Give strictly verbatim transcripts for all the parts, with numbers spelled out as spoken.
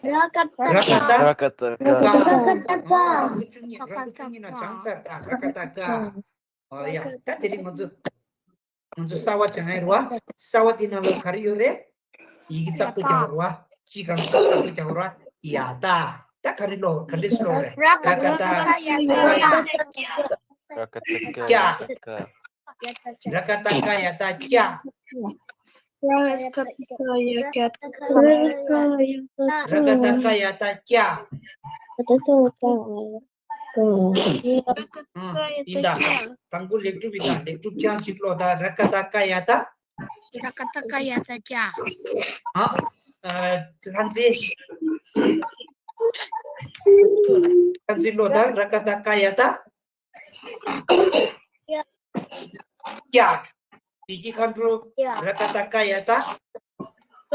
ར་ཀ་ཏ་ཀ། ར་ཀ་ཏ་ཀ། ར་ཀ་ཏ་ཀ། ར་ཀ་ཏ་ཀ། ཨ་ཡ། ད་དེ་རིང་ང་ཚོ་ང་ཚོ་གསར་པ་སྦྱང་ཡ་རེད་བ། གསར་པ་དེ་ནང་ལ་ག་རེ་ཡོད་རེད། ཡི་གེ་གཙགས་བུ་རྒྱག་རེད་བ། གཅིག་གམ་གཅིག་གཙགས་བུ་རྒྱག་རེད་བ། ཡ་ཏ། ད་ག་རེ་ཀློག་ག་འདྲས་ཀློག་རེད། ར་ཀ་ཏ་ཀ་ཡ་ཏ་ཀྱ། ར་ཀ་ཏ་ཀ་ཡ་ཏ་ཀ། ར་ཀ་ཏ་ཀ་ཡ་ཏ་ཀྱ། ར་ཀ་ཏ་ཀ་ཡ་ཏ་ཀྱ། ར་ཀ་ཏ་ཀ་ཡ་ཏ་ཀྱ། ཨ། ཡིན་ད། དང་པོ་ལེགས་གྲུབ་ཡིན་ད། ལེགས་གྲུབ་རྐྱང་གཅིག་ཀློག་ད། ར་ཀ་ཏ་ཀ་ཡ་ཏ། ར་ཀ་ཏ་ཀ་ཡ་ཏ་ཀྱ། ཨ། ཨ། ལྷ་མཛེས། ལྷ་མཛེས་ཀློག་ད། ར་ཀ་ཏ་ཀ་ཡ་ཏ། ཀྱ། བདེ་སྐྱིད་མཁའ་འགྲོ། ར་ཀ་ཏ་ཀ་ཡ་ཏ།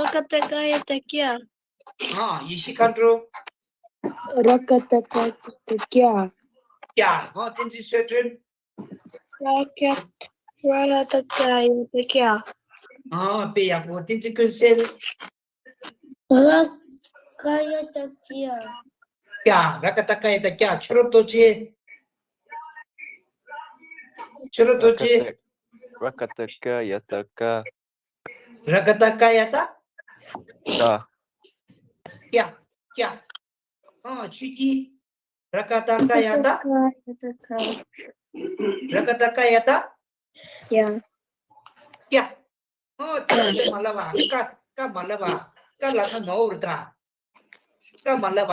ར་ཀ་ཏ་ཀ་ཡ་ཏ་ཀྱ། ཨ། ཡེ་ཤེས་མཁའ་འགྲོ། ར་ཀ་ཏ་ཀ་ཡ་ཏ་ཀྱ། ཀྱ། ཨ། བསྟན་འཛིན་བསོད་སྒྲོན། ར་ཀ་ཏ་ཀ་ཡ་ཏ་ཀྱ། ཨ། དཔེ་ཡག་པོ། བསྟན་འཛིན་ཀུན་གསལ། ར་ཀ་ཡ་ཏ་ཀྱ། ཀྱ། ར་ཀ་ཏ་ཀ་ཡ་ཏ་ཀྱ། ཆོས་རབ་རྡོ་རྗེ། ཆོས་རབ་རྡོ་རྗེ། ར་ཀ་ཏ་ཀ་ཡ་ཏ་ཀ། ར་ཀ་ཏ་ཀ་ཡ་ཏ། ཀ། ཀྱ། ཀྱ། ཨ། ཆོས་སྐྱིད། ར་ཀ་ཏ་ཀ་ཡ་ཏ། ར་ཀ་ཏ་ཀ་ཡ་ཏ། ཀྱ། ཀྱ། ཨོ། ཀ་མ་ལབ་པ། ཀ། ཀ་མ་ལབ་པ། ཀ་ལབ་ན་ནོར་ད། ཀ་མ་ལབ་པ།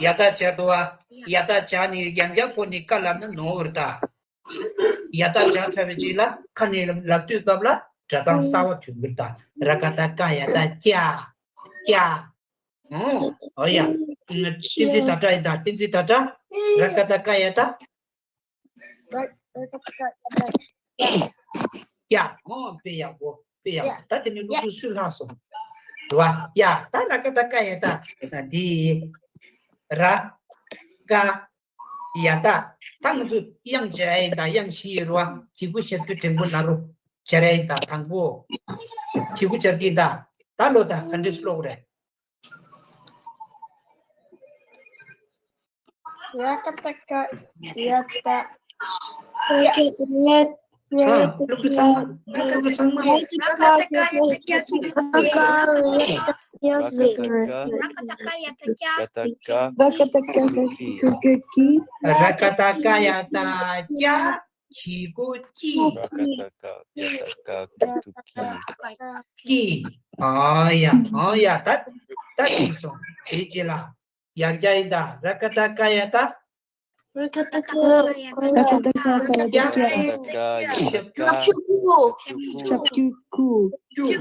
ཡ་ཏ་བྱ་དོ་བ། ཡ་ཏ་བྱ་ནི་ཡང་བསྐྱར་བོར་ནས་ཀ་ལབ་ན་ནོར་ད། ཡ་ཏ་བྱ་ཚར་བའི་རྗེས་ལ་ཁ་ནས་ལབ་དུས་སྐབས་ལ་སྒྲ་གདངས་གསར་པ་ཐོན་གྱི་རེད་ད། ར་ཀ་ཏ་ཀ་ཡ་ཏ་ཀྱ། ཀྱ། ཨོ། ཨོ་ཡ། བསྟན་འཛིན་ད་ལྟ་ཡིན་ད། བསྟན་འཛིན་ད་ལྟ། ར་ཀ་ཏ་ཀ་ཡ་ཏ། ཀྱ། ཨོ། དཔེ་ཡག་པོ། དཔེ་ཡག་པོ། ད་དེ་ནི་ཀློག་རྒྱུ་སུས་ལྷག་སོང་། རེད་བ། ཡ། ད་ར་ཀ་ཏ་ཀ་ཡ་ཏ། ད་འདི། ར། ཀ། ཡ་ཏ། ད་ང་ཚོས་དབྱངས་སྦྱར་ཡ་ཡིན་ད། དབྱངས་བཞི་ཡོད་རེད་བ། གི་གུ་སྦྱར་རྒྱུ་འགྲེང་བུ་ན་རོ། སྦྱར་ཡ་ཡིན་ད། དང་པོ། གི་གུ་སྦྱར་གྱི་ཡིན་ད། ད་ཀློག་ད། ག་འདྲས་ཀློག་རེད། ར་ཀ་ཏ་ཀ་ཡ་ཏ། ཨ། ཀློག་རྒྱུ་ཚང་མ། ཀློག་རྒྱུ་ཚང་མ། ར་ཀ་ཏ་ཀ་ཡ་ཏ་ཀྱ། ཀྱ། ར་ཀ་ཏ་ཀ་ཡ་ཏ་ཀྱ། ཀྱ། ར་ཀ་ཏ་ཀ་ཡ་ཏ་ཀྱ། ཀྱ། ར་ཀ་ཏ་ཀ་ཡ་ཏ་ཀྱ། གི་གུ་ཀྱི། ར་ཀ་ཏ་ཀ་ཡ་ཏ་ཀ། གི་གུ་ཀྱི། ཀྱི། ཨ་ཡ། ཨ་ཡ། ད་ད་ཤེས་སོང་། དེའི་རྗེས་ལ། ཡང་བསྐྱར་ཡིན་ད། ར་ཀ་ཏ་ཀ་ཡ་ཏ། ར་ཀ་ཏ་ཀ་ཡ་ཏ། ར་ཀ་ཏ་ཀ་ཡ་ཏ། ཀྱ། ཀ་ཡ་ཏ། ཞབས་ཀྱུ། ཞབས་ཀྱུ་ཀུ། ཀྱུ།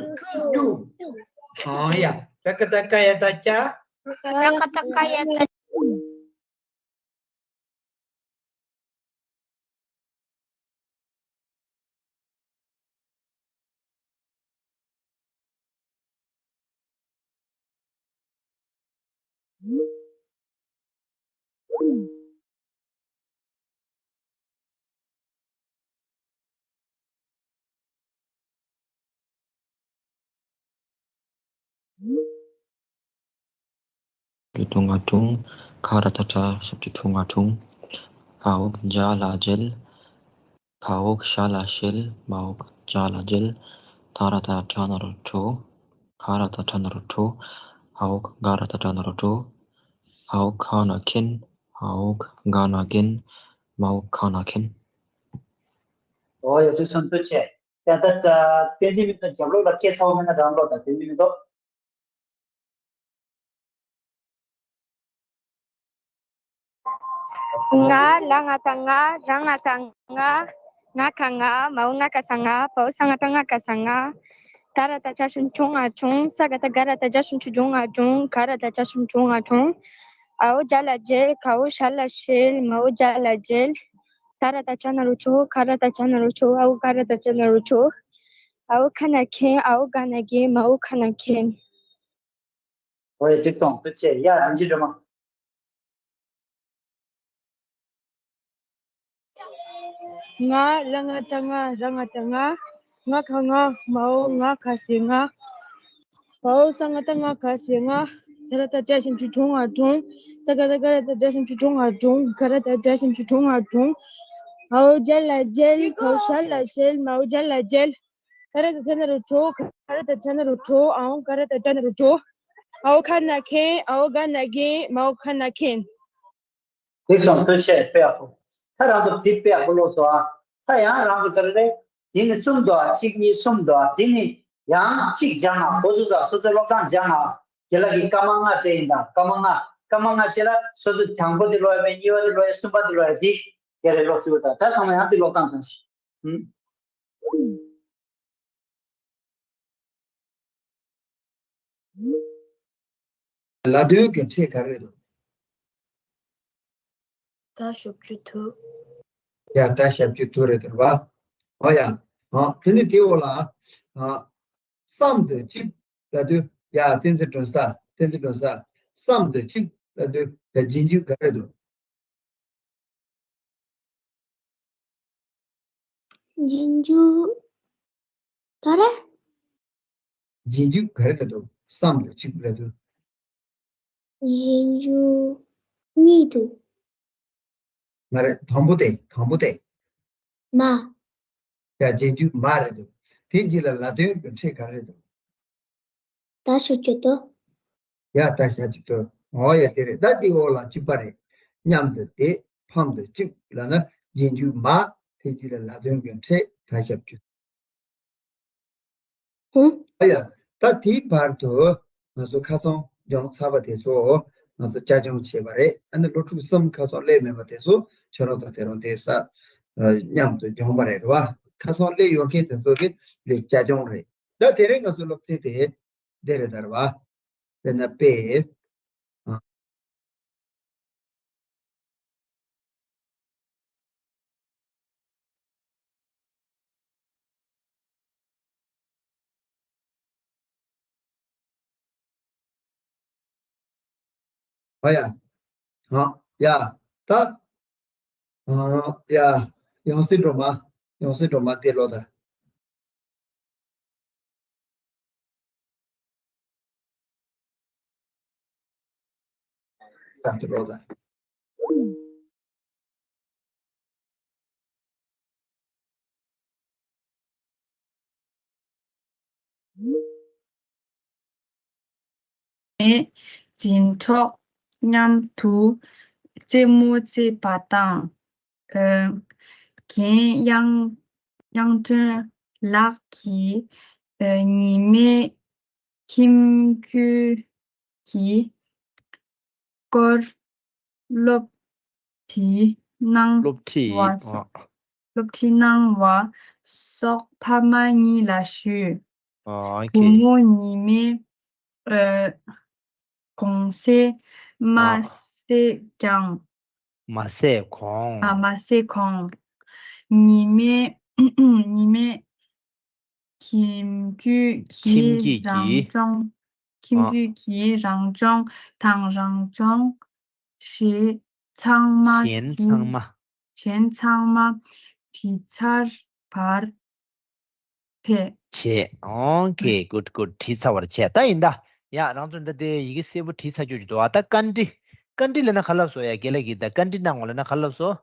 ཀྱུ། ཨ་ཡ། ར་ཀ་ཏ་ཀ་ཡ་ཏ་ཀྱ། ར་ཀ་ཏ་ཀ་ཡ་ཏ། ཞབས་ཀྱུ་ཐུང་ང་ཐུང་། ག་ར་བཏགས་གྲ། ཞབས་ཀྱུ་ཐུང་ང་ཐུང་། འ་འོག་འཇ་ལ་འཇལ། ཁ་འོག་ཤ་ལ་བཤད། མ་འོག་ཇ་ལ་འཇལ། ད་ར་བཏགས་དྲ་ན་རོ་དྲོ། ག་ར་བཏགས་གྲ་ན་རོ་གྲོ། འ་འོག་ག་ར་བཏགས་གྲ་ན་རོ་གྲོ། འ་འོག་ཁ་ན་མཁན། འ་འོག་ག་ན་རྒན། མ་འོག་ཁ་ན་མཁན། ཨོ་ཡ། ཐུགས་སུན་ཐུགས་ཆེ། ད་ད་ད་བསྟན་འཛིན་མི་ཐོག་རྒྱབ་ལོགས་ལ་སྐད་ཚ་བོ་མེད་ན་རང་ལོག་ད། བསྟན་འཛིན་མི་ཐོག་ང་ལ་ང་བཏགས་ང་། ར་ང་བཏགས་ང་། ང་ག་ང་། མ་འོག་ང་ག་ས་ང་། བ་འོག་ས་ང་བཏགས་ང་ག་ས་ང་། ད་ར་བཏགས་དྲ་ཞབས་ཀྱུ་དྲུ་ང་དྲུང་། ས་ག་བཏགས་སྒ་ར་བཏགས་སྒྲ་ཞབས་ཀྱུ་སྒྲུ་ང་དྲུང་། ག་ར་བཏགས་གྲ་ཞབས་ཀྱུ་གྲོ་ང་གྲོང་། འ་འོག་འཇ་ལ་འཇལ། ག་འོག་ཤ་ལ་བཤད། མ་འོག་ཇ་ལ་འཇལ། ད་ར་བཏགས་དྲ་ན་རོ་དྲོ། ག་ར་བཏགས་གྲ་ན་རོ་གྲོ། འ་འོག་ག་ར་བཏགས་གྲ་ན་རོ་གྲོ། འ་འོག་ཁ་ན་མཁན། འ་འོག་ག་ན་རྒན། མ་འོག་ཁ་ན་མཁན། ཨོ་ཡ། ཐུགས་སུན་ཐུགས་ཆེ། ཡ། རིན་ཆེན་སྒྲོལ་མ། ང་ལ་ང་བཏགས་ང་། ར་ང་བཏགས་རྔ། ང་ག་རྔ། མ་འོག་རྔ་ག་ས་རྔ། བ་འོག་ས་རྔ་བཏགས་རྔ་ག་ས་རྔ། ད་ར་ད་དྲ་ཞབས་ཀྱུ་དྲུང་ང་དྲུང་། ད་ག་ད་ག་ར་ད་དྲ་ཞབས་ཀྱུ་དྲུང་ང་དྲུང་། ག་ར་ད་དྲ་ཞབས་ཀྱུ་དྲུང་ང་དྲུང་། འ་འོག་རྒྱ་ལ་རྒྱལ། ག་འོག་ཞ་ལ་ཞལ། མ་འོག་རྒྱ་ལ་རྒྱལ། ད་ར་ད་དྲ་ན་རོ་དྲོ། ག་ར་ད་དྲ་ན་རོ་དྲོ། འ་འོག་ག་ར་ད་དྲ་ན་རོ་དྲོ། འ་འོག་ཁ་ན་མཁན། འ་འོག་ག་ན་མཁན། མ་འོག་ཁ་ན་མཁན། དེ་སོང་ཐུགས་ཆེ་དཔེ་ཡག་པོ། ད་རང་ཚོ་དེ་དཔེ་ཡག་པོ་ཀློག་སོང་ཨ། ད་ཡང་རང་ཚོ་ག་རེ་རེད། དེ་ནི་གསུམ་འདུག་ཨ། གཅིག་གཉིས་གསུམ་འདུག་ཨ། དེ་ནི་ཡང་གཅིག་སྦྱང་ཨ། ཁོ་ཚོ་ཚོ་སོ་སོའི་སློབ་སྟངས་སྦྱང་ཨ། རྒན་ལགས་ཀྱིས་སྐར་མ་ལྔ་སྤྲད་ཡིན་ད། སྐར་མ་ལྔ། སྐར་མ་ལྔ་བྱས་ལ་སོ་སོ་དང་པོ་དེ་ཀློག་ཡ་མེད། གཉིས་པ་དེ་ཀློག་ཡ། གསུམ་པ་དེ་ཀློག་ཡ། དེ་ག་རེ་ཀློག་ཚུལ་ད། ད་ཚང་མ་ཡང་དེ་ཀློག་སྟངས་ཚང་ཞིག་ཨུམ། ལ་དོན་གྱི་ཕྲད་ག་རེ་རེད་འདུག་ད་ཞབས་ཀྱུ་དུ། ཡ་ད་ཞབས་ཀྱུ་དུ་རེད་འདུག་བ། ཨོ་ཡ། ཨ་དེ་ནི་དེའི་འོག་ལ། ཨ་བསམ་དུ་གཅིག་ལ་དོན། ཡ་བསྟན་འཛིན་སྒྲོན་གསལ། བསྟན་འཛིན་སྒྲོན་གསལ། བསམ་དུ་གཅིག་ལ་དོན། ཡ་རྗེས་འཇུག་ག་རེ་རེད་འདུག་རྗེས་འཇུག་ག་རེ། རྗེས་འཇུག་ག་རེ་ལ་འདུག་བསམ་དུ་གཅིག་ལ་འདུག་རྗེས་འཇུག་གཉིས་འདུག་མ་རེད། དང་པོ་དེ། དང་པོ་དེ། མ། ཡ་རྗེས་འཇུག་མ་རེད་འདུག་དེ་རྗེས་ལ་ལ་དོན་གྱི་ཕྲད་ག་རེ་འདུག་ད་ཞབས་ཀྱུ་དུ། ཡ་ད་ཞབས་ཀྱུ་དུ། འོ་ཡ་དེ་རེད། ད་དེའི་འོག་ལ་གཅིག་པ་རེད། མཉམ་དུ་བསྡད། ཕམ་དུ་བཅུག་ལབ་ན་རྗེས་འཇུག་མ། དེ་རྗེས་ལ་ལ་དོན་གྱི་ཕྲད། ད་ཞབས་ཀྱུ། ཧུམ། ཨ་ཡ། ད་དེའི་བར་དུ་ང་ཚོ་ཁ་སང་སྦྱོང་ཚར་བ་དེ་ཚོ་ང་ཚོ་བསྐྱར་སྦྱོང་བྱས་པ་རེད། ཨ་ནི་སློབ་ཕྲུག་གསུམ་ཁ་སང་སླེབས་མེད་པ་དེ་ཚོ་ཁྱོད་རང་ཚོ་དེ་རིང་དེ་ས་མཉམ་དུ་སྦྱོང་བ་རེད། རེད་བ། ཁ་སང་སླེབས་ཡོད་མཁན་དེ་ཚོ་གི་ལས་བསྐྱར་སྦྱོང་རེད། ད་དེ་རིང་ང་ཚོའི་སློབ་ཚན་དེ་འདི་རེད་ད། རེད་བ། དཔེར་ན་དཔེ། ཨ། ཨ་ཡ། ཨ་ཡ། ད། ཨ་ཡ། ཡང་སྲིད་སྒྲོལ་མ། ཡང་སྲིད་སྒྲོལ་མ་དེ་ལོ་ད། ད་དེ་ལོ་ད། ནས་འཛིན་གྲོགས་མཉམ་དུ་རྩེད་མོ་རྩེས་པ་དང་། ཨ་རྒན་དབྱངས་དབྱངས་སྒྲོན་ལགས་ཀྱིས་ཨ་ཉི་མའི་ཁྱིམ་རྒྱུད་ཀྱི་སྐོར་སློབ་ཁྲིད་གནང་སློབ་ཁྲིད། བ་སོགས། ཨ། སློབ་ཁྲིད་གནང་བ་སོགས་ཕ་མ་གཉིས་ལ་ཞུས། ཨ། བུ་ཨོ་ཁེ། མོ་ཉི་མའི་ཨ་གུང་སེང་མ་ཨ། བཟས་ཀྱང་། མ་བཟས་གོང་། ཨ། མ་བཟས་གོང་། ཉི་མའི་ཉི་མའི་ཁྱིམ་རྒྱུད་ཁྱིམ་ཀྱི་རྒྱུད་ཀྱི། རང་སྦྱོང་། ཁྱིམ་ཨ། རྒྱུད་ཀྱི་རང་སྦྱོང་དང་རང་སྦྱོང་གཞན་ཚང་མ་གཞན་ཚང་མ། གཞན་ཚང་མ་བྲིས་ཚར་བར་ཕེབས། བྱས། ཨོ་ཁེ། གུཌ་གུཌ། བྲིས་ཚར་བར་བྱས། ད་ཡིན་ད། ཡ་རང་ཚོ་འདི་དེ་ཡི་གེ་སེར་པོ་བྲིས་ཚར་རྒྱུ་ཅིག་འདུག་ཨ། ད་བཀའ་འདྲི། བཀའ་འདྲི་ལབ་ན་ག་ལབ་སོང་། ཡ་རྒན་ལགས་ཀྱིས་ད་བཀའ་འདྲི་གནང་ངོ་ལབ་ན་ག་ལབ་སོང་།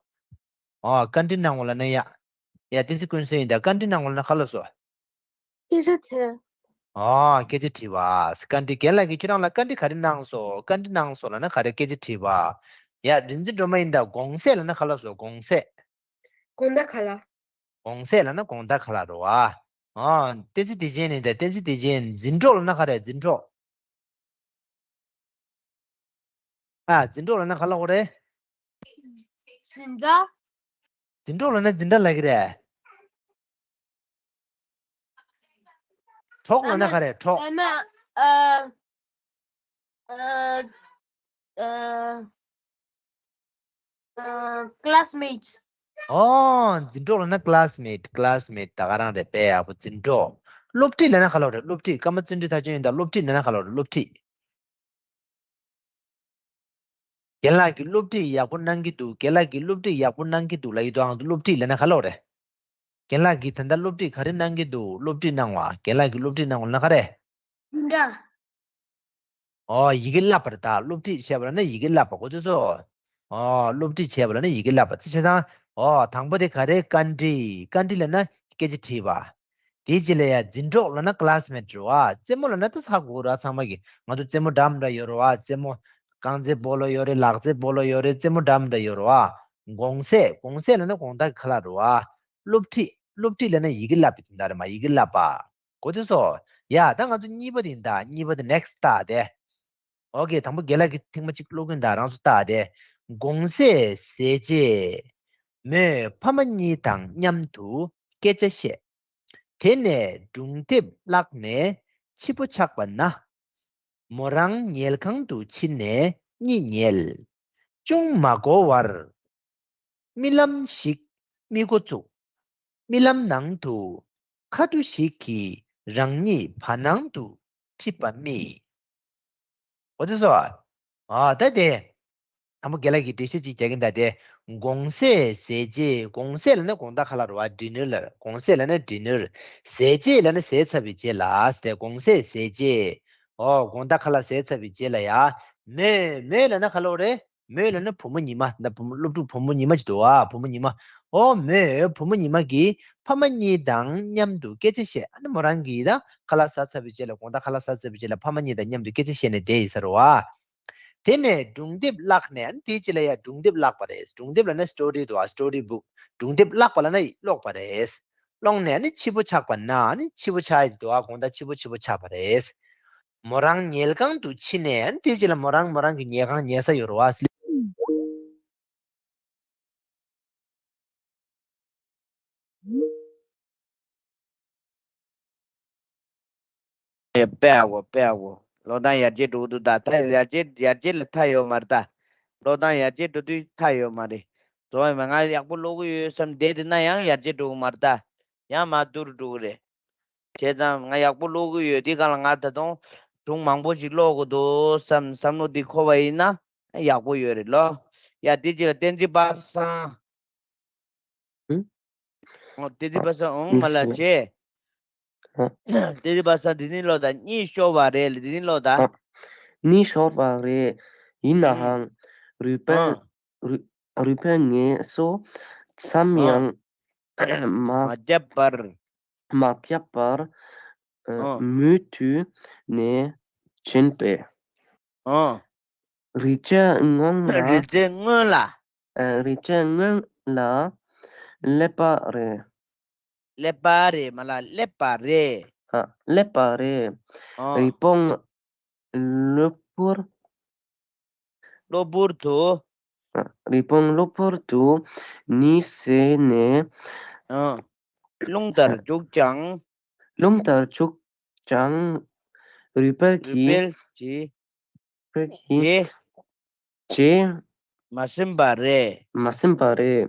ཨོ་བཀའ་འདྲི་གནང་ངོ་ལབ་ན་ཡ། ཡ་བསྟན་འཛིན་ཀུན་གསལ་ཡིན་ད། བཀའ་འདྲི་གནང་ངོ་ལབ་ན་ག་ལབ་སོང་། སྐད་ཆ་དྲིས། ཨོ་སྐད་ཆ་དྲིས་པ། བཀའ་འདྲི། རྒན་ལགས་ཀྱིས་ཁྱོད་རང་ལ་བཀའ་འདྲི་ག་རེ་གནང་སོང་། བཀའ་འདྲི་གནང་སོང་ལབ་ན་ག་རེ་སྐད་ཆ་དྲིས་པ། ཡ་རིག་འཛིན་སྒྲོལ་མ་ཡིན་ད། དགོངས་སེལ་ལབ་ན་ག་ལབ་སོང་། དགོངས་སེལ། དགོངས་དག་ག་ལ། དགོངས་སེལ་ལབ་ན་དགོངས་དག་ག་ལ་རེད་བ། ཨོ་བསྟན་འཛིན་བདེ་ཆེན་ཡིན་ད། བསྟན་འཛིན་བདེ་ཆེན། འཛིན་གྲོགས་ལབ་ན་ག་རེ། འཛིན་གྲོགས། ཨ། འཛིན་གྲོགས་ལབ་ན་ག་ལབ་དགོས་རེད། འཛིན་གྲྭ། འཛིན་གྲོགས་ལབ་ན་འཛིན་གྲྭ་ལབ་ཀྱི་རེད། གྲོགས་ལབ་ན་ག་རེ། གྲོགས། ཨ་མ། ཨ། ཨ། ཨ། ཨ། classmate། ཨོ། འཛིན་གྲོགས་ལབ་ན་classmate། classmate། ད་ག་རང་རེད། དཔེ་ཡག་པོ། འཛིན་གྲོགས། སློབ་ཁྲིད་ལབ་ན་ག་ལབ་རེད། སློབ་ཁྲིད། ཀརྨ་བརྩོན་འགྲུས་ཐར་ཆོས་ཡིན་ད། སློབ་ཁྲིད་ལབ་ན་ག་ལབ་རེད། སློབ་ཁྲིད། རྒན་ལགས་ཀྱིས་སློབ་ཁྲིད་ཡག་པོ་གནང་གི་འདུག་རྒན་ལགས་ཀྱིས་སློབ་ཁྲིད་ཡག་པོ་གནང་གི་འདུག་ལབ་ཡོད་དོ། ཨང་དུ་སློབ་ཁྲིད་ལབ་ན་ག་ལབ་རེད། རྒན་ལགས་ཀྱིས་ད་ལྟ་སློབ་ཁྲིད་ག་རེ་གནང་གི་འདུག་སློབ་ཁྲིད་གནང་བ། རྒན་ལགས་ཀྱིས་སློབ་ཁྲིད་གནང་བ་ལབ་ན་ག་རེ། འཛིན་གྲྭ། ཨོ་ཡི་གེ་བསླབ་པ་རེད་ད། སློབ་ཁྲིད་བྱས་པ་ལབ་ན་ཡི་གེ་བསླབ་པ་གོ་ཚོད་སོ། ཨོ་སློབ་ཁྲིད་བྱས་པ་ལབ་ན་ཡི་གེ་བསླབ་པ་དེ་བྱས་ཙང་། ཨོ་དང་པོ་དེ་ག་རེ། བཀའ་འདྲི། བཀའ་འདྲི་ལབ་ན་སྐད་ཆ་དྲིས་པ། དེའི་རྗེས་ལ་ཡ་འཛིན་གྲོགས་ལབ་ན་classmate་རེད་བ། རྩེད་མོ་ལབ་ན་ད་ཧ་གོ་ར་ཚང་མ་གི། ང་ཚོ་རྩེད་མོ་འདྲ་མི་འདྲ་ཡོད་རེད་བ། རྩེད་མོ་རྐང་རྩེད་སྤོ་ལོ་ཡོད་རེད། ལག་རྩེད་སྤོ་ལོ་ཡོད་རེད། རྩེད་མོ་འདྲ་མི་འདྲ་ཡོད་རེད་བ། དགོང་ཟས། དགོང་ཟས་ལབ་ན་དགོང་དག་གི་ཁ་ལག་རེད་བ། སློབ་ཁྲིད། སློབ་ཁྲིད་ལབ་ན་ཡི་གེ་བསླབ་པའི་དོན་དག་རེད་མ། ཡི་གེ་བསླབ་པ། གོ་ཚོད་སོ། ཡ་ད་ང་ཚོ་གཉིས་པ་དེ་ཡིན་ད། གཉིས་པ་དེ་next་ལྟ་དེ། ཨོ་ཀེ། དང་པོ་རྒན་ལགས་ཀྱིས་ཐེངས་མ་གཅིག་ཀློག་གིན་ད། རང་ཚོ་ལྟ་དེ། དགོང་ཟས་ཟས་རྗེས། མོས་ཕ་མ་གཉིས་དང་མཉམ་དུ་སྐད་ཆ་བཤད། དེ་ནས་སྒྲུང་དེབ་བཀླགས་ནས་ཕྱི་པོ་ཆགས་པ་ན། མོ་རང་ཉལ་ཁང་དུ་ཕྱིན་ནས་གཉིད་ཉལ། ཅུང་མ་འགོར་བར། རྨི་ལམ་ཞིག་རྨི་འགོ་བཙུགས། རྨི་ལམ་ནང་དུ་མཁའ་འགྲོ་ཞིག་གིས་རང་ཉིད་བར་སྣང་དུ་ཁྲིད་པ་རྨིས། འོ་དེ་སོ། ཨ་ད་དེ། དང་པོ་རྒན་ལགས་ཀྱིས་འགྲེལ་བཤད་ཅིག་རྒྱག་གིན་ད་དེ། དགོང་ཟས་ཟས་རྗེས། དགོང་ཟས་ལབ་ན་དགོང་དག་ཁ་ལག་རེད་བ། dinner་ལ། དགོང་ཟས་ལབ་ན་dinner། ཟས་རྗེས་ལབ་ན་ཟས་ཚར་བའི་རྗེས་ལ། དེ་དགོང་ཟས་ཟས་རྗེས། ཨོ་དགོང་དག་ཁ་ལག་ཟས་ཚར་བའི་རྗེས་ལ་ཡ། མོས། མོས་ལབ་ན་ག་ལབ་རེད། མོས་ལབ་ན་བུ་མོ་ཉི་མ། ད་བུ་མོ། སློབ་ཕྲུག་བུ་མོ་ཉི་མ་ཅིག་འདུག་ཨ། བུ་མོ་ཉི་མ། ཨོ་མོས་བུ་མོ་ཉི་མ་གིས་ཕ་མ་གཉིས་དང་མཉམ་དུ་སྐད་ཆ་བཤད། ཨ་ནི་མོ་རང་གིས་ད་ཁ་ལག་ཟ་ཚར་བའི་རྗེས་ལ། དགོང་དག་ཁ་ལག་ཟ་ཚར་བའི་རྗེས་ལ་ཕ་མ་གཉིས་དང་མཉམ་དུ་སྐད་ཆ་བཤད་ནས་བསྡད་ཡིན་ས་རེད་བ། དེ་ནས་སྒྲུང་དེབ་བཀླགས་ནས། ཨ་ནི་དེའི་རྗེས་ལ་ཡ་སྒྲུང་དེབ་བཀླགས་པ་རེད། སྒྲུང་དེབ་ལབ་ན་story་འདུག་ཨ། story book། སྒྲུང་དེབ་བཀླགས་པ་ལབ་ན་ཀློག་པ་རེད། ཀློག་ནས་ཨ་ནི་ཕྱི་པོ་ཆགས་པ་ན། ཨ་ནི་ཕྱི་པོ་ཆགས་ཡི་འདུག་ཨ། དགོང་དག་ཕྱི་པོ་ཕྱི་པོ་ཆགས་པ་རེད། མོ་རང་ཉལ་ཁང་དུ་ཕྱིན་ནས། ཨ་ནི་དེའི་རྗེས་ལ་མོ་རང་མོ་རང་གི་ཉལ་ཁང་ཉལ་ས་ཡོད་རེད་བ། དཔེ་ཡག་པོ། དཔེ་ཡག་པོ། ཀློག་སྟངས་ཡར་རྒྱས་འགྲོ་གི་འདུག་ད་ད་ཡར་རྒྱས། ཡར་རྒྱས་ལ་མཐའ་ཡོད་མ་རེད་ད། ཀློག་སྟངས་ཡར་རྒྱས་འགྲོ་དུས་མཐའ་ཡོད་མ་རེད། རྫོགས་ཡོད་མ། ང་ཡག་པོ་ཀློག་གི་ཡོད་བསམ་བསྡད་དེ་ན་ཡང་ཡར་རྒྱས་འགྲོ་གི་མ་རེད་ད། ཡང་མར་སྡུག་རུ་འགྲོ་གི་རེད། བྱས་ཙང་ང་ཡག་པོ་ཀློག་གི་ཡོད། དེ་སྒང་ལ་ང་ད་དུང་སྒྲུང་མང་པོ་ཞིག་ཀློག་དགོས་འདུག་བསམ་བསམ་བློ་འདི་འཁོར་བ་ཡིན་ན་ཡག་པོ་ཡོད་རེད་ལོ། ཡ་དེ་རྗེས་ལ་བསྟན་འཛིན་པ་སངས། ཨང་། ཨོ་བསྟན་འཛིན་པ་སངས། ཨང་། མ་ལ་བྱས། ཨ། བསྟན་འཛིན་པ་སངས་འདི་ནི་ཀློག་དང་། གཉིད་ཤོར་བ་རེད་ལ་འདི་ནི་ཀློག་དང་། ཨ། གཉིད་ཤོར་བ་རེད། ཡིན་ནའང་རུས་སྦལ། ཨ། རུས། རུས་སྦལ་ངལ་གསོ་མཚམས། ཨ། ཡང་མ། མ་བརྒྱབ་པར། མ་བརྒྱབ་པར། ཨ། ཨ། མུ་མཐུད་ནས་བྱིན་པས། ཨ། རི་རྩེ་སྔོན་ལ། རི་རྩེ་སྔོན་ལ། ཨ། རི་རྩེ་སྔོན་ལ་སླེབས་པ་རེད། སླེབས་པ་རེད་མ་ལ་སླེབས་པ་རེད། ཨ། སླེབས་པ་རེད། ཨ། རི་བོང་གློ་བུར། གློ་བུར་དུ། ཨ། རི་བོང་གློ་བུར་དུ་ཉི་ཟེར་ནས། ཨ། རླུང་ལྟར་རྒྱུག་ཀྱང་། རླུང་ལྟར་རྒྱུག་ཀྱང་། རུས་སྦལ་གྱིས། རུས་སྦལ་གྱིས། རུས་སྦལ་གྱིས། དེ། རྗེས། མ་ཟིན་པ་རེད། མ་ཟིན་པ་རེད།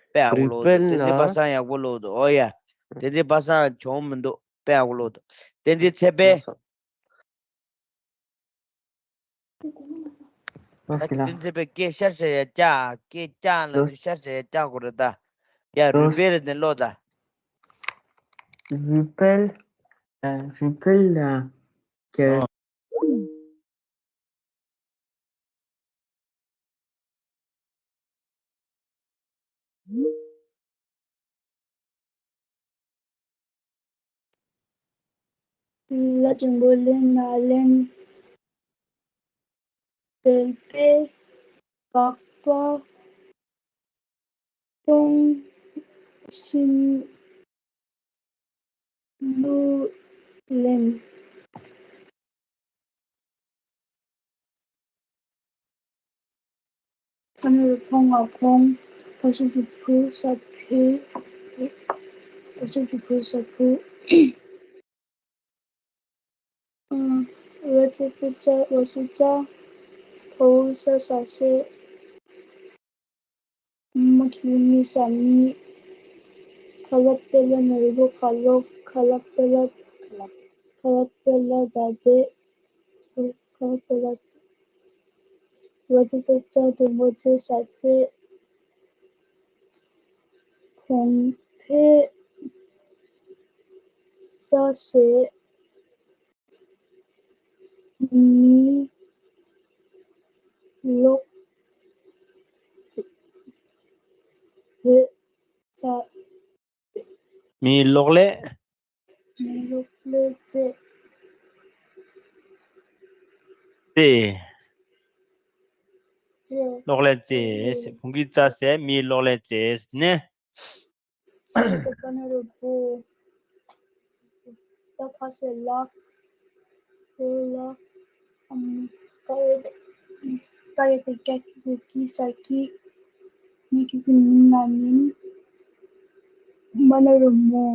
དཔེ་ཡག་པོ་ཀློག་འདུག་རུས་སྦལ་ལ། བསྟན་འཛིན་པ་སངས་ཡག་པོ་ཀློག་འདུག་ཨོ་ཡ། བསྟན་འཛིན་པ་སངས་གྱོང་མི་འདུག་དཔེ་ཡག་པོ་ཀློག་འདུག་བསྟན་འཛིན་ཚེ་དཔལ། ལགས་སོ། ད་ལྟ་བསྟན་འཛིན་པའི་སྐད་ཤར་ཤར་ཡ་བཀྱག་སྐད་བཀྱག་ལ་དུ་ཤར་ཤར་ཡ་བཀྱག་དགོས་རེད་ད། ཡ་རུས་སྦལ་རེད་དེ་ཀློག་ད། རུས་སྦལ། ཨ། རུས་སྦལ་ལ་གྱེར། ཨ། ལ་འགྲེང་བུ་ལེན། ན་ལེན། སྦལ་པས་སྦག་སྦག་གཏོང་བཞིན་གླུ་ལེན། ཁ་ནས་ཕོ་ང་ཕོང་། ཕ་ཤུ་གུ་ཕུ་ས་ཕུ། ཕ་ཤུ་གུ་ཕུ་ས་ཕུ། ཨ། བ་ཚ་བུ་ཚ་བ་སུ་བཙའ། བ་འོག་ས་ས་བསད། མ་གི་གུ་མི་ས་མིད། ཁ་ལ་པེ་ལ་ན་རི་བོ་ཁ་ལོག་ཁ་ལ་པེ་ལ། ཁ་ལ་པེ་ལ་ད་དེ། ཁ་ལ་པེ་ལ། བ་ཚ་བུ་ཚ་དུ་མོ་ཚེ་ས་ཚེ། གོང་འཕེལ་ས་ས། མི་ ལོག་ལེ་ཚ། མིའི་གློག་ཀླད། མིའི་གློག་ཀླད་རྩེ། རྩེ། རྩེ། གློག་ཀླད་རྩེ། བུང་གི་རྩ་ཟེར་མིའི་གློག་ཀླད་རྩེ་ནས། ས་ཀ་ཏ་ག་ན་རོ་བོ། ལ་ཁ་ས་ལགས། བོ་ལགས། ཨམ། ཀ་ཡ་ཏ་གི་གུ་ཀྱི་ས་ཀྱི། ཉ་གི་གུ་ཉི་ན་ཉིན། མ་ན་རོ་མོ།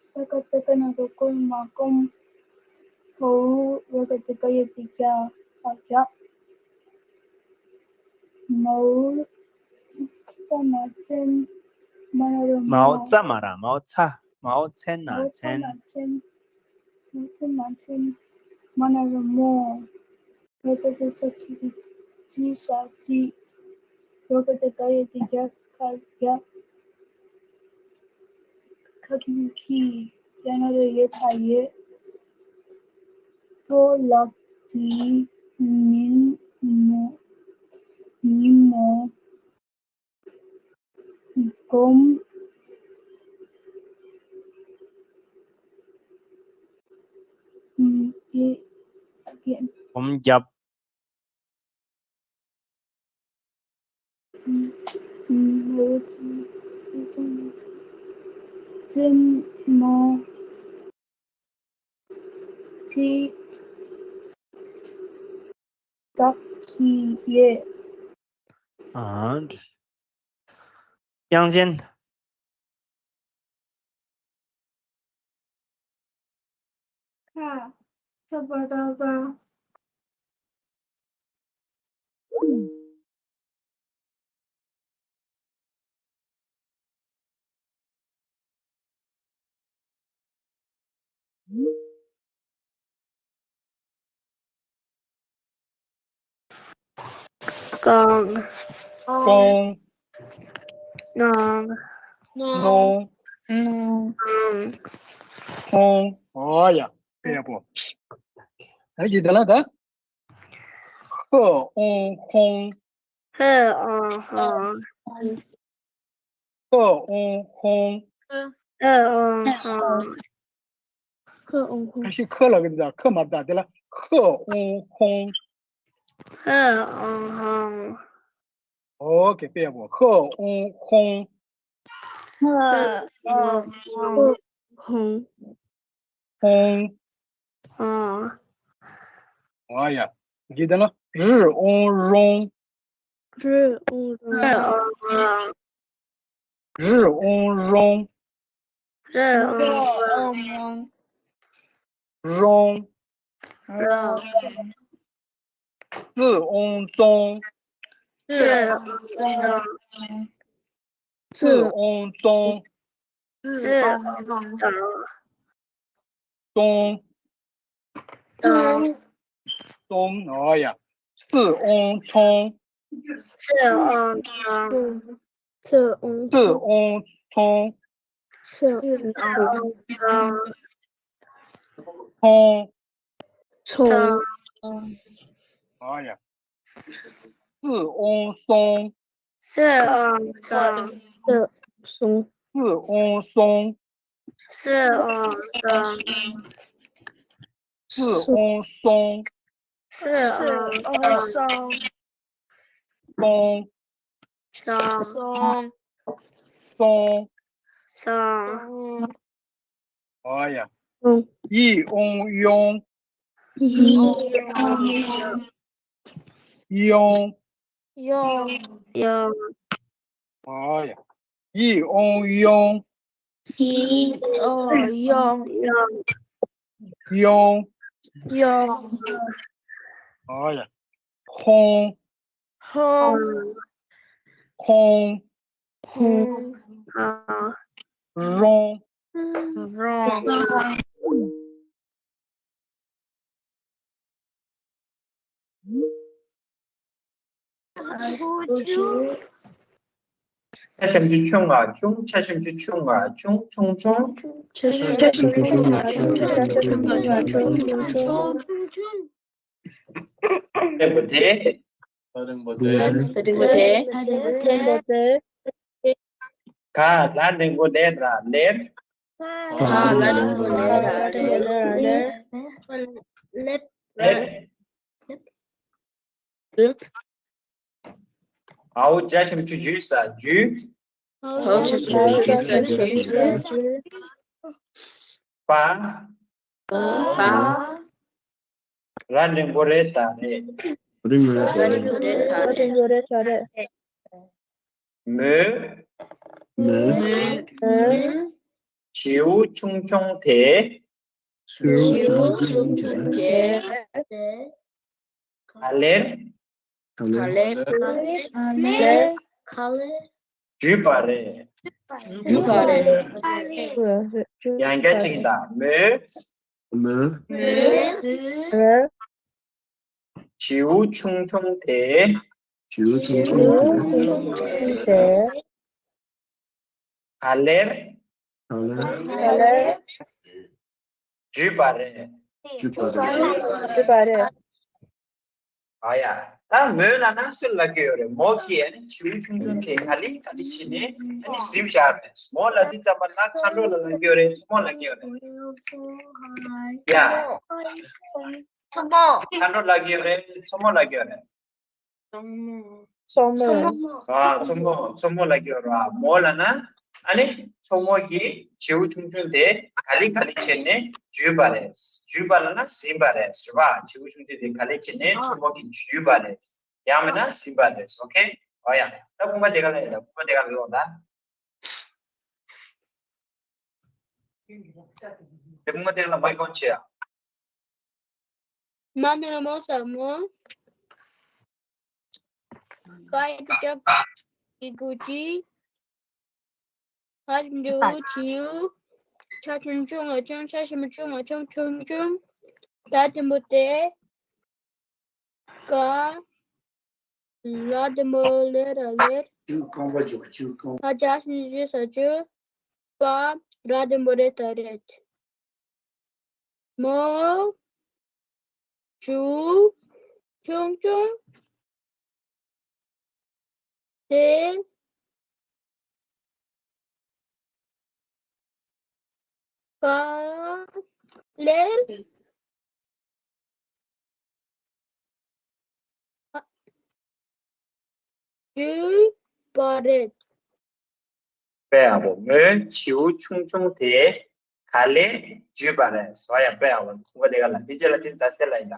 ས་ཀ་ཏ་ག་ན་རོ་ཀོ་མ་སྐོམ། འོ་འུ། ར་ག་ཏ་ག་ཡ་ཏ་རྒྱ། རྒྱ། མའོ་ཙ་མ་ཙན། མ་ན་རོ་མོ། མའོ་ཙ་མ་ར་མའོ་ཙ། མའོ་ཙན་ན་མའོ་ཙ་ཙན། མ་ཙན། མའོ་ཙན་མ་ཙན། མ་ན་རོ་མོ། ར་ཙ་ཙ་ཙ་གི་གུ་ཙི་ས་ཙི། ར་ག་ཏ་ག་ཡ་ཏ་རྒྱ། རྒྱ། ཁ་གི་གུ་ཁི། ཡ་ན་རོ་ཡེ་ཚ་ཡེ། ཕོ་ལགས་ཀྱི་ཉིན་མོ། ཉིན་མོ། སྒོམ། སྒོམ་བརྒྱབ། རྩེད་མོ། རྩེད་དགའ་གི་ཡོད། ཨ། དབྱངས་ཅན། ཁ། ས་པ་ཏ་ག་གང་། གང་། གནང་། གནང་། གནང་། གནང་། ཁོང་། ཨོ་ཡ། དཔེ་ཡག་པོ། ད་ཅི་དེ་ལ་ད། ཧ་ཨོང་ཧོང་། ཧ་ཨོང་ཧོང་། ཧ་ཨོང་ཧོང་། ཧ་ཨོང་ཧོང་། ཁ་ཤས་ཁ་ལབ་ཀྱི་འདུག་ཁ་མ་བཏགས་དེ་ལ་ཧ་ཨོང་ཧོང་། ཧ་ཨོང་ཧོང་། ཨོ་ཀེ། དཔེ་ཡག་པོ། ཧ་ཨོང་ཧོང་། ཧ་ཨོང་ཧོང་། ཧོང་། ཧོང་། ཧོང་། ཨོ་ཡ། འདི་ལྟ་ན། རི་ཨོང་རོང་། རི་ཨོང་རོང་། རི་ཨོང་རོང་། རི་ཨོང་རོང་། རོང་། རོང་། ཙི་ཨོང་ཙོང་། ཙི་ཨོང་ཙོང་། ཙི་ཨོང་ཙོང་། ཙི་ཨོང་ཙོང་། ཙོང་། ཙོང་། ཙོང་། ཨོ་ཡ། ཙི་ཨོང་ཙོང་། ཙི་ཨོང་ཙོང་། ཙི་ཨོང་ཙོང་། ཙི་ཨོང་ཙོང་། ཙི་ཨོང་ཙོང་། ཙོང་། ཙོང་། ཨོ་ཡ། ཙི་ཨོང་སོང་། ཙི་ཨོང་སོང་། ཙི་ཨོང་སོང་། ཙི་ཨོང་སོང་། ཙི་ཨོང་སོང་། ཙི་ཨོང་སོང་། སོང་། སོང་། སོང་། སོང་། སོང་། ཨོ་ཡ། ཡི་ཨོང་ཡོང་། ཡི་ཨོང་ཡོང་། ཡོང་། ཡོང་། ཨོ་ཡ། ཡི་ཨོང་ཡོང་། ཡི་ཨོང་ཡོང་། ཡོང་། ཡོང་། ཨོ་ཡ། ཧོང་། ཧོང་། ཧོང་། ཧོང་། རོང་། རོང་། ཆ་ཤམ་གྱི་ཆུང་ང་ཆུང་། ཆ་ཤམ་གྱི་ཆུང་ང་ཆུང་། ཆུང་ཆུང་། ཆ་ཤམ་གྱི་ཆུང་ང་ཆུང་། ཆ་ཤམ་གྱི་ཆུང་ང་ཆུང་། ཆུང་ཆུང་། ལ་འགྲེང་བུ་དེ། ལ་འགྲེང་བུ་དེ། ལ་འགྲེང་བུ་དེ། ལ་འགྲེང་བུ་དེ། ག་ལ་འགྲེང་བུ་ལེ་ར་ལེར། ག་ལ་འགྲེང་བུ་ལེ་ར་ལེར། ལེབ། ལེབ། ཨའོ་ཇ་ཞབས་ཀྱུ་ཇུ་ས་ཇུས། ཨའོ་ཇ་ཞབས་ཀྱུ་ཇུ་ས་ཇུས། པ། པ། ར་འགྲེང་བུ་རེ་ད་རེད། ར་འགྲེང་བུ་རེ་ད་རེད། ར་འགྲེང་བུ་རེ་ད་རེད། མོས། མོས། མོས། བྱིའུ་ཆུང་ཆུང་དེ། བྱིའུ་ཆུང་ཆུང་དེ། ག་ལེར། ག་ལེར། ག་ལེར། ག་ལེར། འཇུས་པ་རེད། འཇུས་པ་རེད། ཡང་བསྐྱར་གཅིག་ཡིན་ད། མོས། མོས། མོས། བྱིའུ་ཆུང་ཆུང་དེ། བྱིའུ་ཆུང་ཆུང་དེ། ག་ལེར། ག་ལེར། འཇུས་པ་རེད། འཇུས་པ་རེད། འཇུས་པ་རེད། ཨ་ཡ། ད་མོས་ལབ་ན་སུ་ལབ་ཀྱི་ཡོད་རེད། མོ་གིས་ཨ་ནི་བྱིའུ་ཆུང་ཆུང་དེ་ག་ལེ་ག་ལེ་བྱས་ནས་ཨ་ནི་ཟིན་བཞག་རེད། མོ་ལབ་དུས་ཙམ་པ་ལ་མཁའ་འགྲོ་ལ་ལབ་ཀྱི་ཡོད་རེད། མཚོ་མོ་ལབ་ཀྱི་ཡོད་རེད། ཡ། མཚོ་མོ། མཁའ་འགྲོ་ལབ་ཀྱི་ཡོད་རེད། མཚོ་མོ་ལབ་ཀྱི་ཡོད་རེད། མཚོ་མོ། མཚོ་མོ། ཨ། མཚོ་མོ། མཚོ་མོ་ལབ་ཀྱི་ཡོད་རེད། མོ་ལབ་ན་ཨ་ནི་མཚོ་མོ་གི་བྱིའུ་ཆུང་ཆུང་དེ་ག་ལེ་ག་ལེ་བྱས་ནས་འཇུས་པ་རེད། འཇུས་པ་ལབ་ན་ཟིན་པ་རེད། རེད་པ། བྱིའུ་ཆུང་ཆུང་དེ་ག་ལེ་བྱས་ནས་མཚོ་མོ་གིས་འཇུས་པ་རེད། ཡང་མིན་ན་ཟིན་པ་རེད། ཨོ་ཁེ། ཨོ་ཡ། ད་ཁུངས་པ་དེ་ག་ལ་ཡིན་ད། ཁུངས་པ་དེ་ག་ལ་ཡོང་ད། དེ་ཁུངས་པ་དེ་ག་ལ་མ་ཡོང་ཆེ་ཡ། མ་ནི་ར་མོ་ས་མོ། ག་ཡི་གུ་ཀྱག་གི་གུ་ཅི། ཧ་འགྲེང་བུ་བྱིའུ། ཆ་ཆུང་ཆུང་ང་ཆུང་། ཆ་ཞབས་ཀྱུ་ཆུ་ང་ཆུང་ཆུང་ཆུང་། ད་འགྲེང་བུ་དེ། ག་ལ་འགྲེང་བུ་ལེ་ར་ལེར། ཧ་ཇ་ཞབས་ཀྱུ་ཇུ་ས་ཇུ། པ། ར་འགྲེང་བུ་རེ་ད་རེད། མོ། བྱིའུ་ཆུང་ཆུང་དེ་ག་ལེར་འཇུས་པ་རེད། དཔེ་ཡག་པོ། མོས་བྱིའུ་ཆུང་ཆུང་དེ་ག་ལེར་འཇུས་པ་རེད། བཟོ་ཡ་དཔེ་ཡག་པོ། ཁུངས་པ་དེ་ག་ལ། འདི་རྗེས་ལ་དེ་ད་སེ་ལ་ཡིན་ད།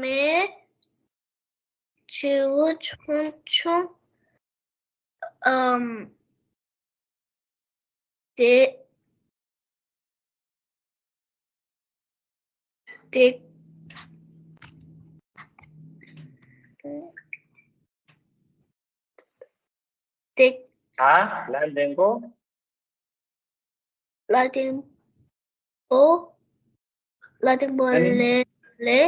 མོས་བྱིའུ་ཆུང་ཆུང་ཨམ་དེ་དེ་དེ་ཨ་ལ་འགྲེང་བུ། ལ་འགྲེང་བུ། ལ་འགྲེང་བུ་ཨ་ནི་ལེ་ལེ།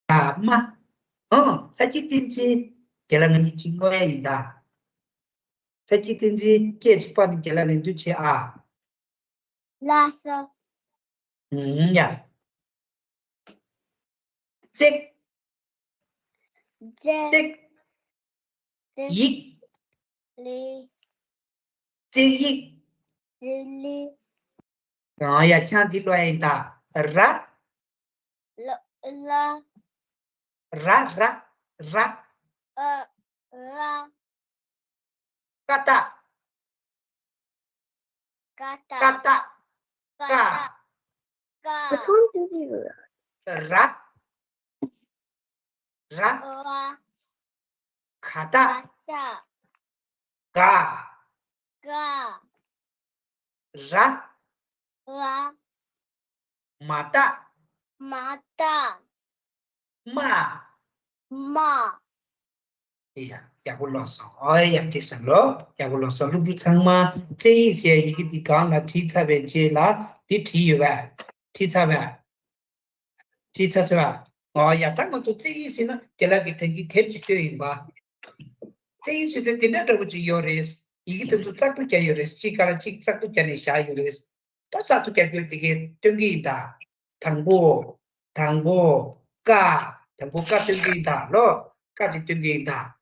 ཨ་མ། ཨོ། ལྷ་སྐྱིད་བསྟན་འཛིན། རྒན་ལགས་ང་གཉིས་གཅིག་ངོ་ཡ་ཡིན་ད། ལྷ་སྐྱིད་བསྟན་འཛིན་སྐད་ཅིག་པ་ནི་རྒན་ལགས་ལན་འདུག་བྱེད་ཨ། ལགས་སོ། ཨུམ་ཡ། ཙིག་ཙིག་ཙིག་ཡིག་ལི། ཙིག་ཡིག་ཙིག་ལི། ཡང་ཡ་ཁྱང་འདི་ལོ་ཡིན་ད། ར། ལ་ལ། ར་ར་ར། ཨ་ར། ཀ་ཏ། ཀ་ཏ། ཀ་ཏ། ཀ་ཏ། ཀ། ཀ། ར། ར། ག་ཏ། ག་ཏ། ག། ག། ར། ར། མ་ཏ། མ་ཏ། མ། མ། ཡ། ཡག་པོ་ལོག་སོང་། ཨོ་ཡ། ཡག་ཐིག་སང་ལོ། ཡག་པོ་ལོག་སོང་། སློབ་ཕྲུག་ཚང་མ་བཙན་ཡིག་ཟེར་ཡི་གེ་འདི་སྒང་ལ་བྲིས་ཚར་བའི་རྗེས་ལ་འདི་བྲིས་ཡོད་པས། བྲིས་ཚར་བས། བྲིས་ཚར་ཚར་བ། ཨོ་ཡ། ད་ང་ཚོ་བཙན་ཡིག་ཟེར་ན་རྒན་ལགས་ཀྱིས་ད་གིན་དེབ་ཅིག་བཏོན་ཡིན་པ། བཙན་ཡིག་ཟེར་དུས་དེ་འདྲ་འདྲ་པོ་ཅིག་ཡོད་རེད། ཡི་གེ་དེ་ཚོ་བཙག་འཐུ་བརྒྱབ་ཡོད་རེད། གཅིག་སྒང་ལ་གཅིག་བཙག་འཐུ་བརྒྱབ་ནས་བཞག་ཡོད་རེད། ད་བཙག་འཐུ་བརྒྱབ་རྒྱུ་དེ་གའི་སྟོན་གྱི་ཡིན་ད། དང་པོ། དང་པོ། ཀ། དང་པོ་ཀ་སྟོན་གྱི་ཡིན་ད་ལོ། ཀ་དེ་སྟོན་གྱི་ཡིན་ད།